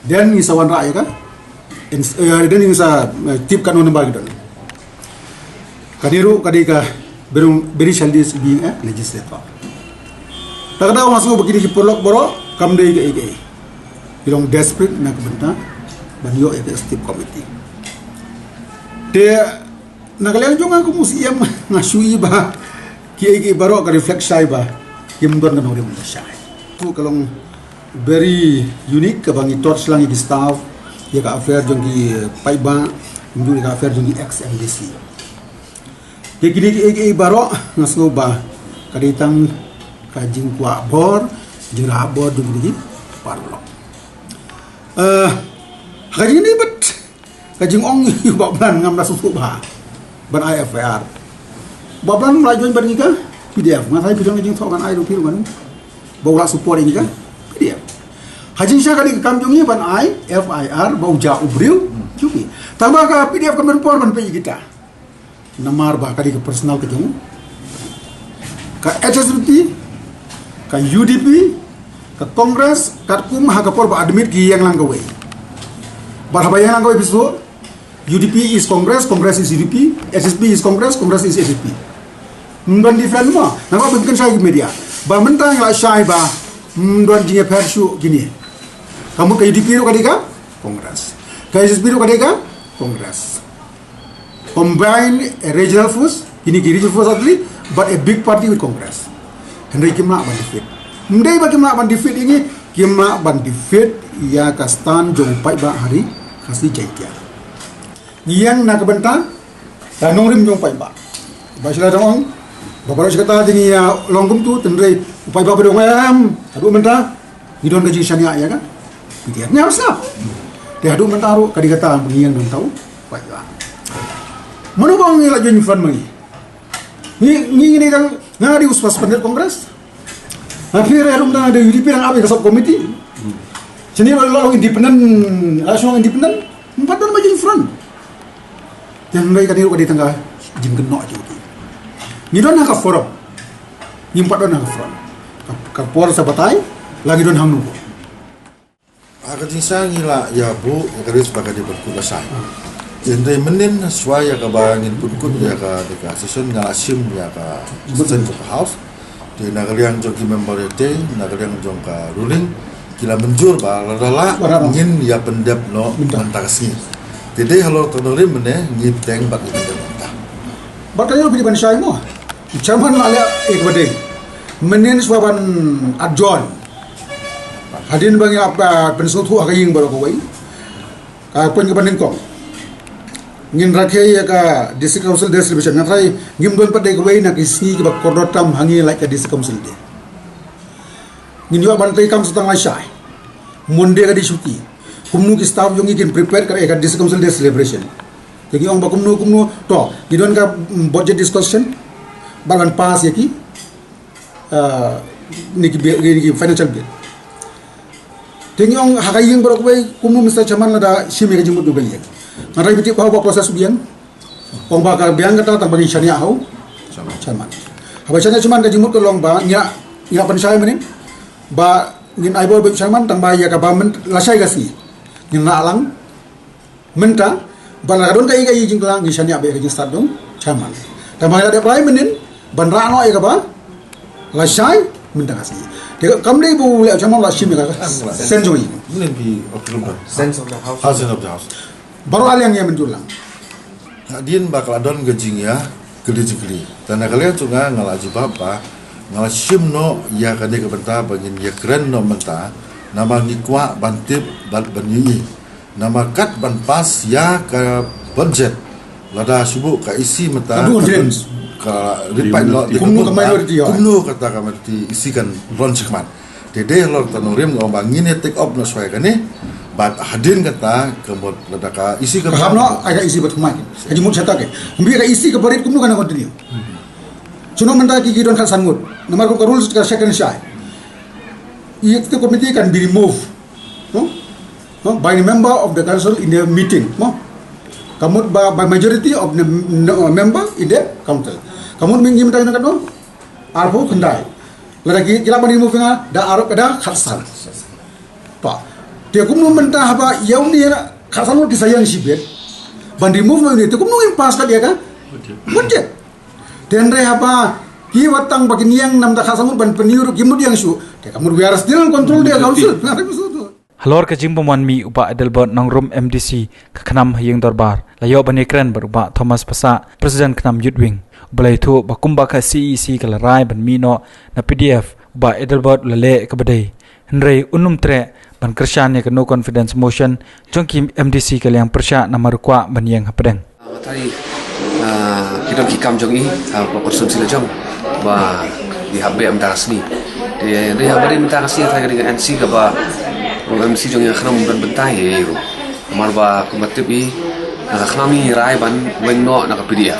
Then ngi sa wanrah ïa ka, eh, then ngi sa, eh, tip katno number ki don. Kane ruh ka dei ka very, very childish being a legislator. Ta ka daw nga sngew ba kine ki paralok baroh kam dei kaei kaei. Ki long desperate na ka bynta ban ïoh ïa ka executive committee. Te na ka liang jong nga kum u C M nga shu i ba kiei kiei baroh ka reflect shai ba kim don ka nongrim lashai. Tu ka long very unique kaba ngi torch lang ïa ki staff ïa ka affair jong ki, eh, paidbah, ym ju ïa ka affair jong ki ex M D C. Te kine kiei kiei baroh nga sngew ba ka dei tang ka jingkwah bor, jingrah bor jong kine ki paralok. Eh, ha ka jingdei bad ka jingong ïa u Bah Blan ngam da sngewthuh bha ban ai F I R. Bah Blan la join bad ngi ka P D F, nga tharai phi don ka jingthoh ngan ai ruh phi ruh ngan ba u la support ïa ngi ka P D F. Ha jingshisha ka dei ka kam jong ngi ban ai F I R ba u jah u briew jong ngi. Tangba ka P D F kam don por ban peit ïa kita. Namar ba ka dei ka personal ka jong u. Ka H S P D P, ka U D P, ka Congress, katkum ha ka por ba admit ki ïeng lang kawei. Bad haba ïeng lang kawei phi sngewthuh, U D P is Congress, Congress is U D P, H S P D P is Congress, Congress is H S P D P. Ym don different mo, namar ba phi kynshai ki media. Ba mynta nga la shai ba, mm, don jingïapher shuh kine. Ka mut ka U D P ruh ka dei ka Congress. Ka S P P ruh ka dei ka Congress. Combine a regional force, kine ki regional force actually, but a big party with Congress. Hynrei kim lah ban defeat. Ym dei ba kim lah ban defeat ïa ngi, kim lah ban defeat ïa ka stand jong u paidbah ha ri Khasi Jaiñtia. Ngi ïeng na ka bynta ka nongrim jong u paidbah. Ba shu la dang ong ba baroh shi katta te ngi ïa long kumtu, hynrei u paidbah ba dang ong em, haduh mynta ngi don ka jingshaniah ïa ka P D F. Ngi ïa sngap. Te haduh mynta ruh ka dei kata ba ngi ïeng na u bynta u paidbah. Mano ba ngi la join front ma ngi? Ngi, ngi, ngi dang, nga dei u suspended Congress. Nga phi re rum dang dei U D P dang ap ïa ka sub committee. Shane la long independent, la long independent. Ym pat don ma jingfront. Te hynrei kane ruh ka dei tang ka jingkynnoh jong ki. Ngi don ha ka forum. Ngim pat don ha ka front. Ka, ka por sa batai la ngi don hangno. Ha ka jingshai ngi la ïa buh ïa ka list ba ka dei ban kut lashai. Hynrei mynnin shuwa ïa kaba ngin pynkut ïa ka, ïa ka session, nga la shim ïa ka session jong ka House. Te na ka liang jong ki member ïa te, na ka liang jong ka ruling, ki la mynjur ba lada lah ngin ïa pyndep noh mynta ka sngi. Te dei halor ka nongrim mynne ngi bteng bad ngi pyndep mynta. Bad ka ïoh bili ban shai mo. Chairman la leh ïa kaba dei. Mynnin shuwa ban adjourn. Hadien ba ngi ap, ah, pynsngewthuh ha ka ïing baroh kawei. Ka point kaba nyngkong. Ngin rakhe ïa ka District Council Day celebration. Nga tharai ngim don pat dei kawei na ki sngi kiba kordor tam ha ngi lait ka District Council Day. Ngin ïoh ban trei kam sa tang lashai. Monday ka dei shuti. Kumno ki staff jong ngi kin prepare ka, ïa ka District Council Day celebration. Te ngi ong ba kumno kumno to. Ngi don ka, mm, budget discussion. Ba ban pass ïa ki. Ah, ni ki bill, ni ki financial bill. Te ngi ong ha ka ïing baroh kawei kumno Mister Chairman lada shim ïa ka jingmut jong ka ïing. Nga tharai phi tip ba haba process u biang. Ong ba ka biang kata tang ba ngin shaniah ha u Chairman. Haba shaniah Chairman ka jingmut ka long ba ngi, ngi pynshai mynnin. Ba ngin ai bor ba u Chairman tang ba ïa kaba myn lashai ka sngi. Ngin lah lang. Mynta, ba la ka don kaei kaei jingkylla ngi shaniah bad ka jingstad jong u Chairman. Tang ba la dep rai mynnin, ban rah noh ïa kaba lashai mynta ka sngi. Te kam dei ba u leh u Chairman la shim ïa ka sen jong i. Mynnin ki okrum ba. Sense of the house. Ah, sense of the house. Baroh ar liang ïa mynjur lang. Hadien ba ka la don ka jingïa, kylli jingkylli. Te na ka liang jong nga nga la jubab ba, nga la shim noh ïa kane ka bynta ba ngin ïa kren noh mynta, namar ngi kwah ban tip bad ban ïohi. Namar kat ban pass ïa ka budget. Lada shu buh ka E C mynta. Ka buh confidence. Ka rit paidbah noh, kumno ka minority, kumno kata ka minority E C kan run shikmat. Te dei halor kata nongrim nga ong ba ngin ïa take up noh shuwa ïa kane. Bad hadien kata ka mut lada ka E C ka hap noh, ai ka E C bad kumne. Ka jingmut shata ke. Ym bi ka E C ka barit kumno kan continue. Shuh noh mynta ki, ki don khatsan ngut. Namar kum ka rules ka second shai. Executive committee can be removed. No? No? By the member of the council in the meeting. No? Ka mut ba by majority of the, no, member in the council. Ka mut mynta ngi mynta katno? Arphew khyndai. Lada ki, ki lah ban remove nga da arphew, da khatsan. Te kumno mynta haba ïa une khatsan ngut ki sa ïeng shibit. Ban remove ma une te kumno ngin pass kat ïa ka budget. Te hynrei haba ki wat tang ba kin ïeng namar khatsan ngut ban pynïoh ruh ki mut ïeng shuh. Te ka mut we are still in control the council. Halor ka jingbymwan mih u Bah Adelbert Nongrum M D C ka KHNAM ha ïing dorbar, la ïoh ban ïakren bad u Bah Thomas Passah, President KHNAM Youth Wing, uba la ïathuh ba kumba ka C E C ka la rai ban mih noh na P D F, u Bah Adelbert u la leh kaba dei. Hynrei un ym treh ban kyrshan ïa ka no confidence motion jong ki M D C ka liang pyrshah namar u kwah ban ïeng hapdeng. Nga tharai, ah, ki don ki kam jong i, ah, ba constituency la jong ba ngi hap beh mynta ka sngi. Te ngi hap beh mynta ka sngi, nga tharai ka dei ka N C kaba u M C jong ngi ha KHNAM ban bynta ïa i ruh. Namar ba kumba tip i, na ka KHNAM ngi rai ban weng noh na ka P D F.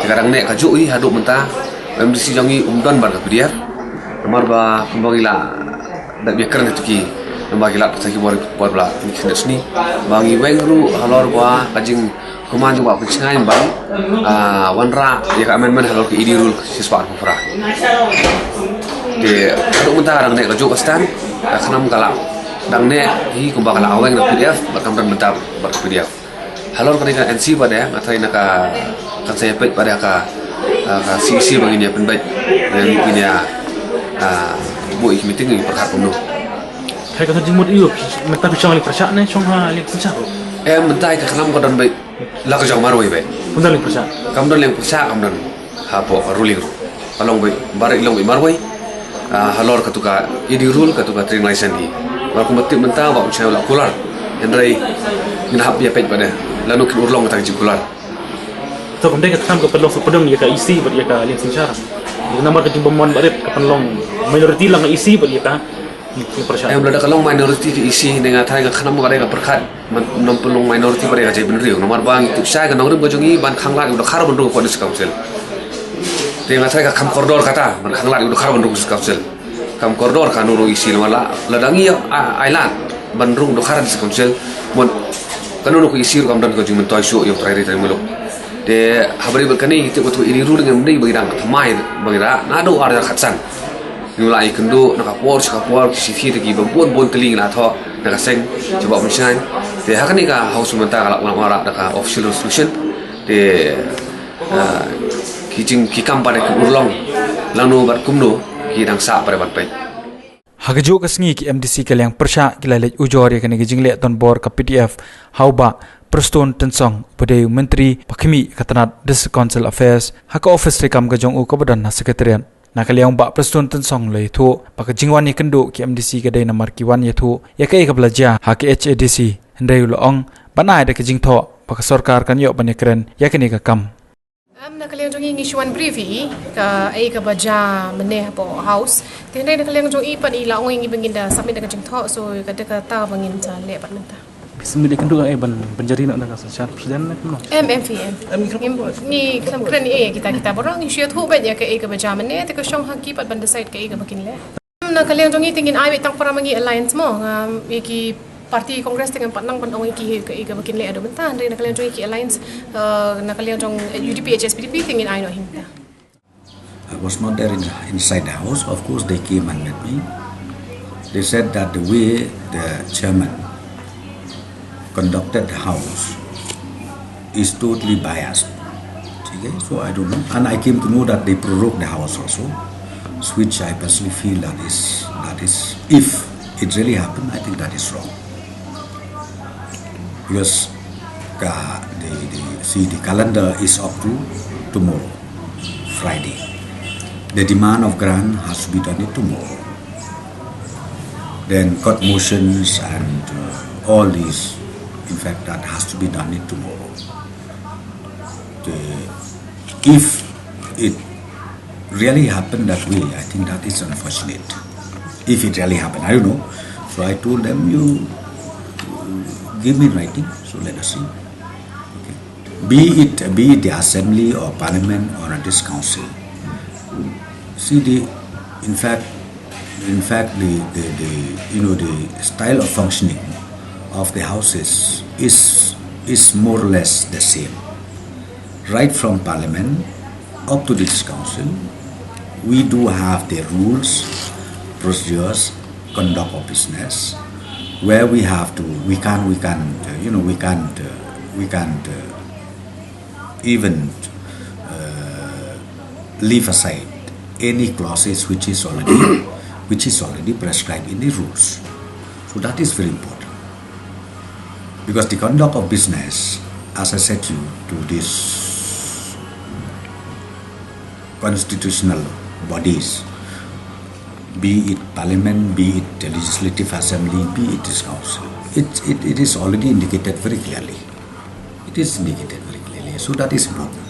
Te ka dang neh kajuh i haduh mynta u M D C jong ngi um don bad ka P D F. Namar ba kumba ngi la dep ïakren ïa ki, namar ki la pynshai ki bor, bor ba la ngi kynnoh sni ba ngi weng ruh halor ba ka jingkyrmen jong u Bah Pynshngaiñ ban, ah, wanrah ïa ka amendment halor ka E D rule shispah arphew phra. Te haduh mynta ka dang neh kajuh ka stand, ka KHNAM ka la dang neh hi kumba ka la weng na P D F bad kam don bynta bad ka P D F. Halor kane ka N C pat de, nga tharai na ka, kan sa ïa peit pat de ka, ah, ka C E C ba ngin ïa pynbeit, ngin ïa, Ah, buh ïa ki meeting ïa pyrkhat kumno. Hai ka jingmut ïa u mynta phi shong ha liang pyrshah ne shong ha liang synshar? Em, mynta ka khnam ka don beit la ka jong marwei beit. Kumno liang pyrshah? Kam don liang pyrshah, kam don hapoh ka ruling ruh. Ka long beit, baroh i long beit marwei. Ah, halor katu ka E D rule, katu ka trading license hi. Mar kumba tip mynta ba u shai u la kular. Hynrei ngin hap ïa peit ba dei lano kin urlong kata ka jingkular. To kam dei ka khnam ka pynlong sa pdeng ïa ka E C bad ïa ka liang synshar. Namar ka jingbymman ba rit ka pynlong minority lang ka E C bad ïa ka liang pyrshah. Em, lada ka long minority ka E C ne nga tharai ka khnam ka dei ka pyrkhat. Man, ym pynlong minority ba dei ka jaitbynriew. Namar ba ngi tuh shai ka nongrim ka jong ngi ban khanglad ïa u dkhar ban rung hapoh District Council. Te nga tharai ka kham kordor kata ban khanglad ïa u dkhar ban rung District Council. Kam kordor kano ruh E C namar la, lada ngi ïa, ah, ailad ban rung dkhar District Council, mon kano ruh ka E C ruh kam don ka jingmyntoi shuh ïa u trai ri trai muluk. Te ha bynta kane ngi tip ba tu E D rule ngam dei ba ngi dang thymmai ba ngi rah naduh ar hajar khatsan. Ngi la ïakynduh na ka por sha ka por, ki shithi da ki bun bun tylli ngi la thoh na ka seng jubab mynsngi. Te ha kane ka House mynta ka la wan wanrah da ka official resolution. Te, ah, ki jing, ki kam pat ki urlong lano bad kumno ki dang sah pat ban peit. Ha kajuh ka sngi ki M D C ka liang pyrshah ki la leit ujor ïa kane ka jingleh donbor ka P D F ha u Bah Prestone Tynsong uba dei u Myntri ba khmih ka tnat District Council Affairs ha ka office treikam ka jong u kaba don ha Secretariat. Na ka liang u Bah Prestone Tynsong u la ïathuh ba ka jingwan ïakynduh ki M D C ka dei namar ki wan ïathuh ïa kaei kaba la jia ha ka H A D C, hynrei u la ong ban ai da ka jingthoh ba ka sorkar kan ïoh ban ïakren ïa kane ka kam. Em, na ka liang jong ngi ngi shu wan brief ïa i kaei kaba jia mynne hapoh House. Te hynrei na ka liang jong i pat i la ong ïa ngi ba ngin da submit da ka jingthoh, so ka dei kata ba ngin sa leh pat mynta. Phi sngewbha ïakynduh ïa i ban, ban jari noh da ka synshar president ne kumno? Em, em, phi, em. Em, ngi khlem, ngi khlem kren ïa kita, kita baroh ngi shu ïathuh beit ïa kaei kaba jia mynne, te ka shong ha ki pat ban decide kaei kaba kin leh. Em, na ka liang jong ngi te ngin ai beit tang para ma ngi alliance mo, ngam, ïa ki party Congress te ngam pat nang ban ong ïa ki kaei kaba kin leh haduh mynta, hynrei na ka liang jong ngi ki alliance, eh, na ka liang jong U D P H S P D P te ngin ai noh hi mynta. I was not there in, inside the house. Of course, they came and met me. They said that the way the chairman conducted the house is totally biased. Okay, so I don't know. And I came to know that they prorogued the house also, which I personally feel that is, that is, if it really happened, I think that is wrong. Because, uh, the, the, see, the calendar is up to tomorrow, Friday. The demand of grant has to be done it tomorrow. Then court motions and, uh, all these, in fact, that has to be done it tomorrow. The, if it really happened that way, I think that is unfortunate. If it really happened, I don't know. So I told them, "You give me in writing, so let us see." Okay. Be it, be it the assembly or parliament or this council. See, the, in fact, in fact, the, the, the, you know, the style of functioning of the houses is, is more or less the same. Right from parliament up to this council, we do have the rules, procedures, conduct of business, where we have to, we can't, we can't, uh, you know, we can't, uh, we can't, uh, even, uh, leave aside any clauses which is already, which is already prescribed in the rules. So that is very important. Because the conduct of business, as I said to you, to these constitutional bodies, be it parliament, be it the legislative assembly, be it this council, it, it, it is already indicated very clearly. It is indicated very clearly. So that is important.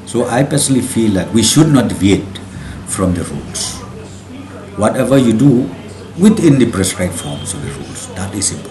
So I personally feel that we should not deviate from the rules. Whatever you do within the prescribed forms of the rules, that is important.